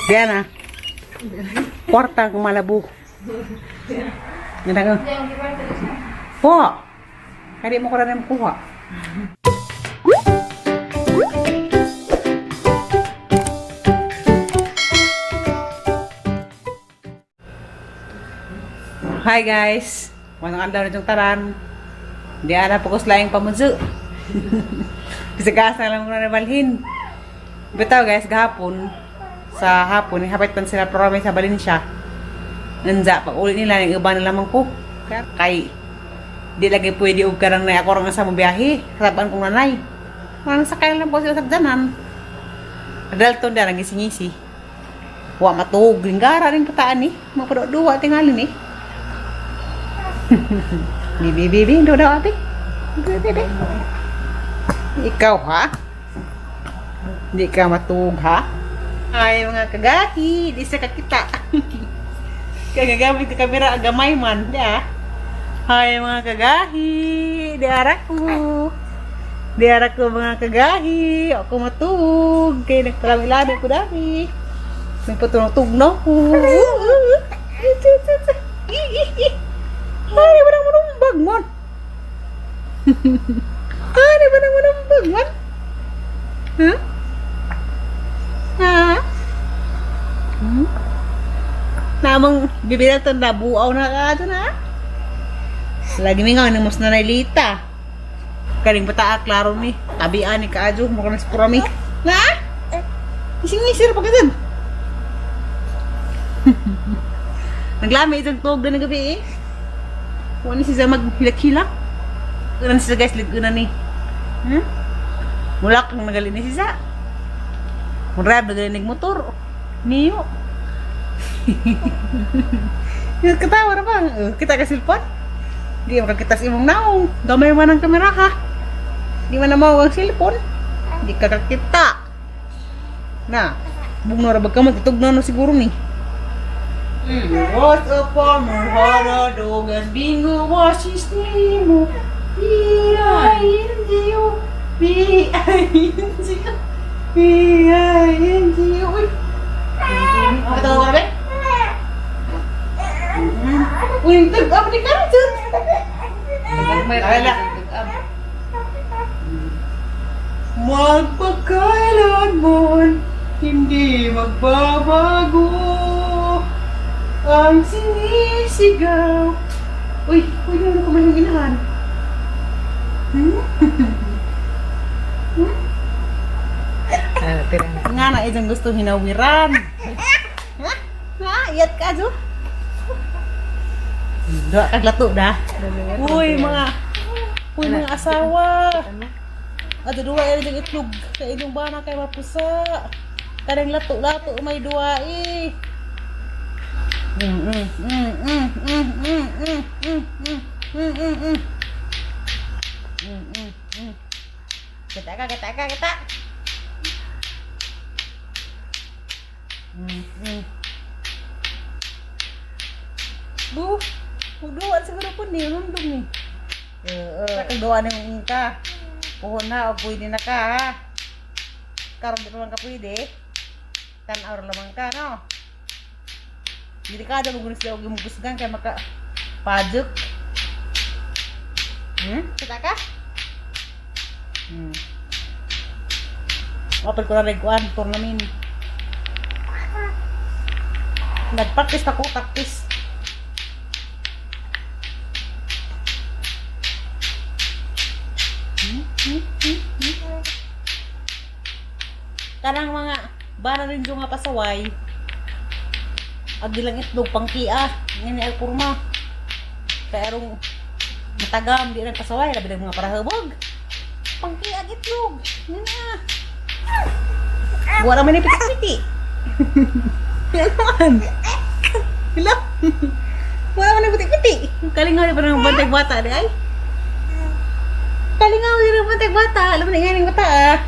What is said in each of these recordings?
Diyan ah. Kwarta kung malabo. Ganda ko. Po. Kaya di mo ko rin kuha. Hi guys! Manang adlaw na itong taran. Di ana pukos laing pamunso. Bisag na lang muna na balhin. Bitaw guys, gahapon sa hapon, hapit pan sila programa sa Valencia. Nanza, pag uli nila, yung iba na lamang ko. Kay, di lagi pwede og karang na ako nga sa biyahe. Harapan kong nanay. Manang sakay lang po sila sa danan. Dalton na, ngising-ngisi. Wa matuog, lingara rin pataan ni. Mapaduwa tingali ni. Bibi, bibi, do daw abi. Bibi, bibi. Ikaw ha? Hindi ka matuog ha? Ay mga kagahi, di sa kakita. Kagagamit ka kamera gamay man, di ah. Hi mga kagahi, di ko. Di ko mga kagahi, ako matuog. Kay nagparami-lami ko dami. May patulong na ko. Ay, ba naman ang bag man? Ay, ba naman ang bag man? Huh? Ha? Hmm? Namang bibili na buaw na ka na. Lagi mi nga namos na nailita. Kaning bata klaro ni. Tabian ni kaadyo mo kanas purami. Na? Ising-isir pa kadun. Naglami itong tuog na gabi eh. Wala siya maghilak-hilak. Unan siya guys, ligunan ni. Hmm? Mulak ang nagali ni siya. Murab nagali ni motor. Niyo. Katawa na ba? Kita ka silpon? Di makakita sa imong naong. Gamay man ang kamera ha. Di man na mao ang silpon. Di ka kakita. Na, bugno ra ba ka magtugno na siguro ni. Was a farmer, had a dog, and bingo was his name. B-I-N-G-O, B-I-N-G-O, B-I-N-G-O. Uy! Makatawa ka na ba? Uy, tag-up ni Karin! May Ay, la. Magpakailanman, hindi magbabago ang sinisigaw. Uy, uy, ano ko man yung inahan? Hmm? Hmm? Ah, tira na. Nga na isang gusto hinawiran. Ha? Ha? Iyat ka, Jo? Doa kag lato da. Uy, mga asawa. Ato duwa ay rin itlog sa inyong bana kay mapusa. Kanang lato-lato may duwa eh. Mm mm mm mm mm mm mm mm mm mm mm mm mm mm mm. Kita ka, kita ka, kita. Mm mm. Bu, duwa siguro po ni, nundong ni. Kag duwa ni mong ka. Puhon na o pwede na ka ha. Karon di pa man ka pwede. Tan-aw ra lamang ka no. Delikado mo gusto og imong kusgan kay maka pajuk. Hmm? Kita ka? Hmm. Open ko na rin kuan, tournament. Nagpractice ako, practice. Hmm, hmm, hmm, hmm. Kanang mga bara rin yung nga pasaway. Agilang itlog pangkia, ngani ay kurma. Kaya arong matagam di nang pasaway labi ng mga parahubog. Pangkia ag itlog. Ngani na. Wala man ni piti-piti. Ano man? Hello? Wala man ni piti-piti. Kalingaw di pa ng bantay bata di ay. Kalingaw di ng bantay bata. Alam mo na nga bata ah.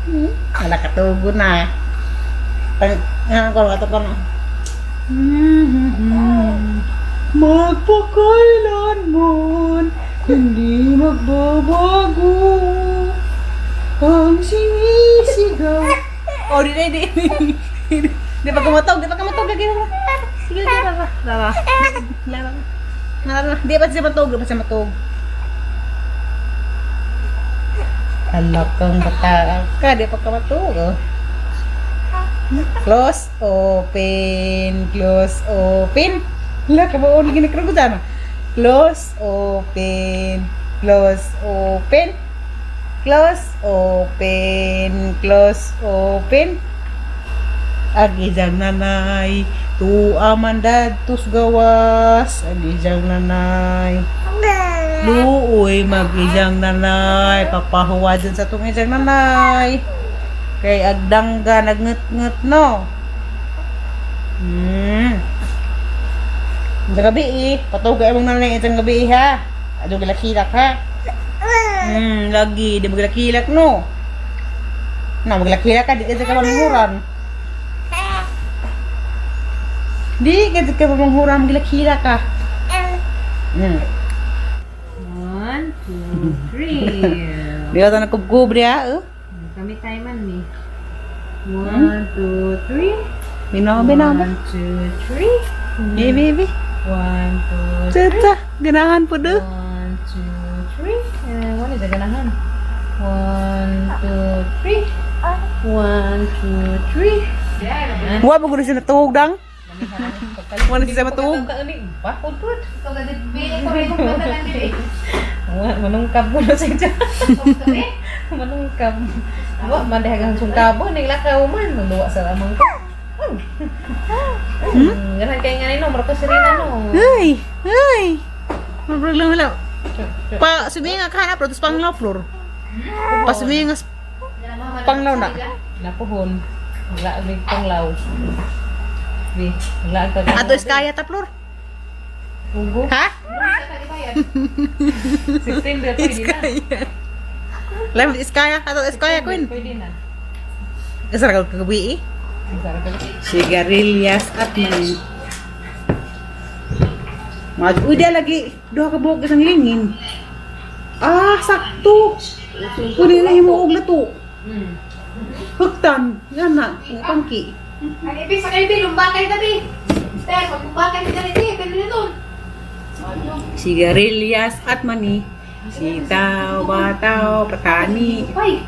Hmm? Wala katugo na. Pag, nga ko, ato ko na. Magpakailanman, hindi magbabago ang sinisigaw. Oh, di, di, di. Di pa kumatog, di pa kumatog lagi. Sige, sige, rara. Rara. Rara. Rara. Di pa siya matog, di pa siya matog. Alakang bata ka, di pa ka matog. Oh. Close, open, close, open. Hala, kabaon lagi nagkaroon na. Close, open, close, open. Close, open, close, open. Agijang nanay, tuwa man dadtos gawas. Agijang nanay. Luoy mag-ijang nanay, papahuwa dyan sa tong ijang nanay. Kay agdangga nagnget-nget no. Sa gabi eh, patog ay mong nanay isang gabi eh, ha. Adto gilakilak ha. Lagi di magilakilak no. Na maglakilak ka di ka ka manghuran. Di ka ka manghuran, maglakilak ka. One, two, three. Di ka nagkubkub diha eh. Kami tayo man ni. One, two, three. Binaw, binaw ba? One, two, three. Baby, baby. One, two, three. Tata, ganahan po do. One, two, three. And one is a ganahan. One, two, three. One, two, three. Wa mo gud siya natuog dang. Wa na siya matuog. Bakod po. Manungkab mo na siya. Manungkab. Wa man dahil ang sungkabo ning lakaw man magduwa sa lamang ko. Hmm? Ganahan kay nga nino, mura ko sirena no. Ay, ay. Mabro lang wala. Pa suminga ka na pero panglaw floor. Pa suminga panglaw na. Napuhon. Maglaag panglaw. Bi, maglaag ka. Ato iskaya ta floor. Ugo. Ha? September pwede na. Lem iskaya, ato iskaya queen. Pwede na. Kasara ka kagabi eh. Ang sarap ka. Sigarilyas at mani. Mga uy, di lagi. Duha ka buhok isang lingin. Ah, sakto. Pwede na himo og lato. Huktan, nga na, ang pangki. Ang ibig sa kayo, lumbakay tabi. Ter, maglumbakay ka dali, pero nito. Sigarilyas at mani. Sitaw, bataw, patani. Ay!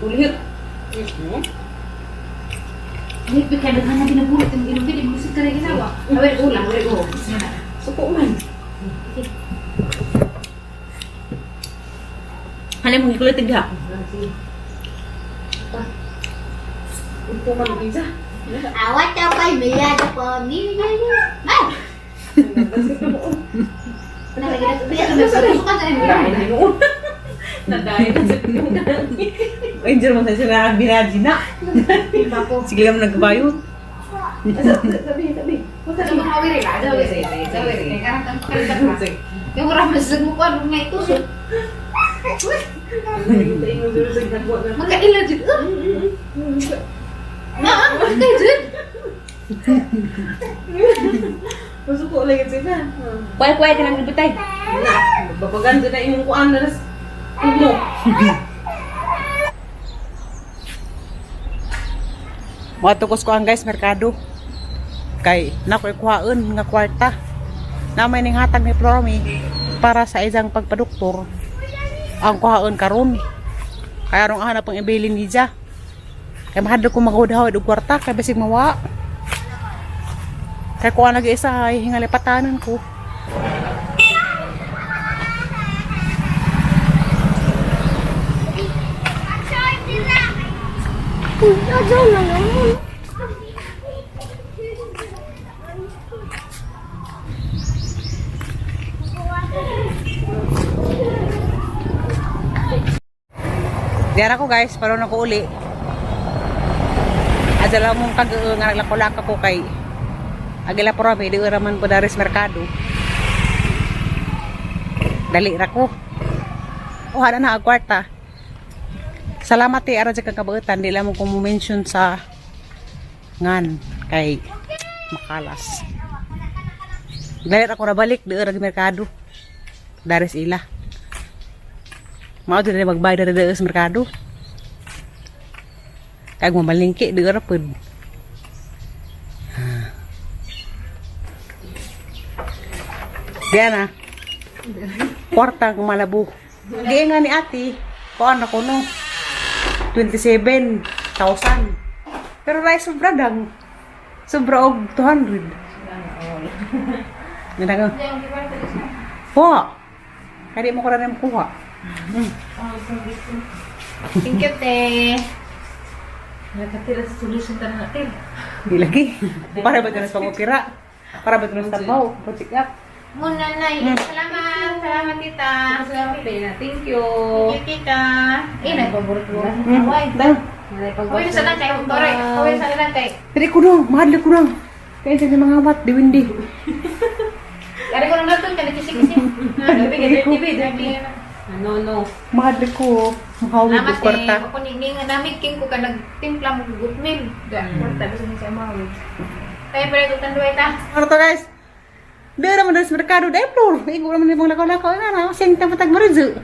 Ulit. Hindi, kaya naghanap pinagulat ang ilong gini, musik ka na ginawa. Awir, ulang, awir, ulang. Suko man. Ano mo gikulit diha? Upo man isa. Awat ako milyado pamilya. Ay! Nadayon na sa Angel mo sa sila binaji na. Sige lang nagbayot. Sabi, sabi. Yung ramas mo ko anong nga ito. Magkaila dyan. Na, magkaila dyan. Masuko lagi sila. Kuhay-kuhay ka ng ibutay. Na, babagan dyan na imong kuan na nas. Mo. Mga tukos ko ang guys, merkado. Kay nakoy kuhaon nga kwarta. Na may ning hatag ni Flormy para sa isang pagpaduktor. Ang kuhaon karon. Kaya rong hanap ang ibilin niya. Kay mahadlok ko maghudhawad og kwarta kay basig mawa. Kay kuha nag isa ay hingalipatanan ko. Diyan ako guys, paron ako uli. Adala mong kag nga naglakulak ako kay Agila po rami, di raman po daris merkado. Dali ra ko. Kuha na na ang kwarta. Salamat eh, aron sa kang kabuutan. Di lang mo kung mention sa Ngan kay makalas. Dalit ako nabalik doon ang merkado. Daris ila. Mao dili magbayad diri sa merkado. Kag mamalingki doon ra pud. Diana. Kwarta ang malabo. Di nga ni ate, kuan ako no. 27,000. Pero rice sobra dang. Sobra og 200. Ganda ko. Po. Kaya di mo ko rin kuha. Thank you, te. Nakatira sa solution ta natin. Di lagi. Para ba ito sa pangukira? Para ba ito sa trabaho? Pag-check up. Muna na. Salamat. Salamat, tita. Salamat, Pena. Thank you. Thank you, tita. Eh, nagpaburot mo. Dahil. Uy, sa lang kay. Uy, uy, sa lang kay. Dili ko no. Mahal ko no. Kaya sa mga wat, diwindi. Ari ko nang natun kay nakisi-kisi. Dirty, dirty. No, no. Mahal ko. Mahawid Salamat ko kwarta. eh. Ako ni ni nga namig king ko ka nagtimpla mo gutmil. Da, kwarta gusto ni sa mawid. Tayo pala ko tanduay ta. Ano to, guys? Di naman sa merkado, dahil floor. Igo naman yung mga lakaw-lakaw. Ano na, sing tapatag marizu.